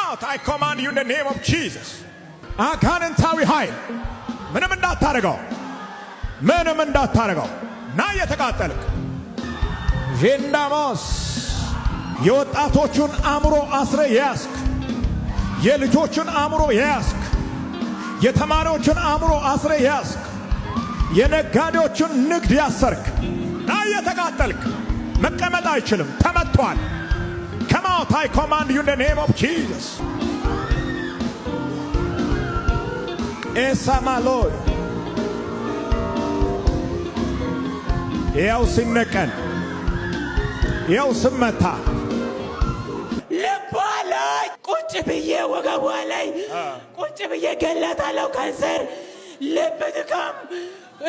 Out, I command you in the name of Jesus. አጋንንታዊ ኃይል ምንም እንዳታረገው፣ ምንም እንዳታረገው። ና እየተቃጠልክ ዤንዳሞስ። የወጣቶቹን አእምሮ አስረ የያዝክ፣ የልጆቹን አእምሮ የያዝክ፣ የተማሪዎችን አእምሮ አስረ የያዝክ፣ የነጋዴዎችን ንግድ ያሰርክ ና እየተቃጠልክ። መቀመጥ አይችልም፣ ተመቷል። Come out, I command you in the name of Jesus. ኤሳማሎይ ያው ሲነቀል ያው ስመታ። ልቧ ላይ ቁጭ ብዬ፣ ወገቧ ላይ ቁጭ ብዬ ገላታለሁ። ካንሰር፣ ልብ ድካም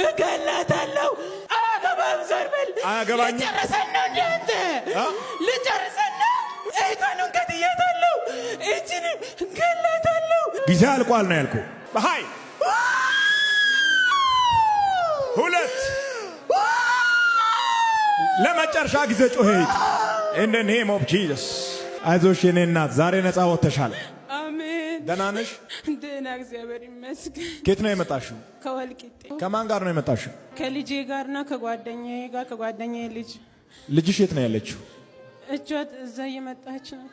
እገላታለሁ። አያገባም፣ ዞር በል። አያገባኝም። ልጨርሰን ነው እንደ አንተ? አ? ልጨርሰን ነው። እህቷን ገድያታለሁ። እችን ገላታለሁ። ጊዜ አልቋል ነው ያልኩ። በኃይል ሁለት ለመጨረሻ ጊዜ ጮኸ ሂድ። In the name of Jesus. አይዞሽ የኔ እናት፣ ዛሬ ነፃ ወጥተሻል። አሜን። ደህና ነሽ? ደህና፣ እግዚአብሔር ይመስገን። ከየት ነው የመጣሽው? ከወልቂጤ። ከማን ጋር ነው የመጣሽው? ከልጄ ጋርና ከጓደኛዬ ጋር፣ ከጓደኛዬ ልጅ። ልጅሽ የት ነው ያለችው? እጇ እዛ እየመጣች ነው።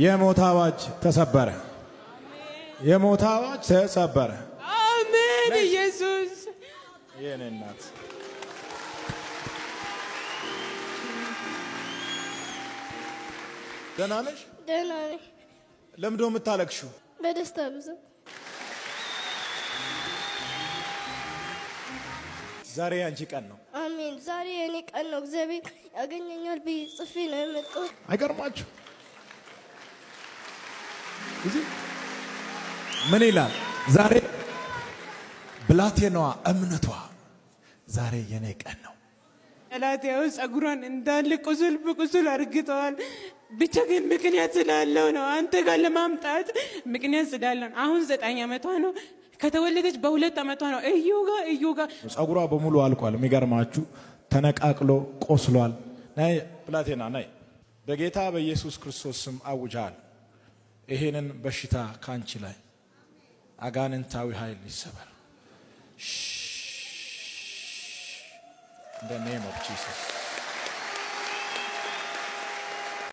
የሞት አዋጅ ተሰበረ። የሞት አዋጅ ተሰበረ። አሜን ኢየሱስ። የኔ እናት፣ ደህና ነሽ? ደህና ነኝ። ለምንድነው የምታለቅሽው? በደስታ ብዛት። ዛሬ ያንቺ ቀን ነው። አሜን። ዛሬ የኔ ቀን ነው። እግዚአብሔር ያገኘኛል ብዬ ጽፌ ነው የመጣሁት። አይገርማችሁ? እዚህ ምን ይላል? ዛሬ ብላቴናዋ እምነቷ ዛሬ የኔ ቀን ነው። ጠላት ያው ጸጉሯን እንዳለ ቁስል በቁስል አርግተዋል። ብቻ ግን ምክንያት ስላለው ነው አንተ ጋር ለማምጣት ምክንያት ስላለው ነው። አሁን 9 ዓመቷ ነው። ከተወለደች በ2 ዓመቷ ነው እዩ ጋ እዩ ጋ። ጸጉሯ በሙሉ አልቋል። የሚገርማችሁ ተነቃቅሎ ቆስሏል። ናይ ብላቴና ናይ። በጌታ በኢየሱስ ክርስቶስ ስም አውጃል። ይሄንን በሽታ ካንቺ ላይ አጋንንታዊ ኃይል ይሰበር። In the name of Jesus.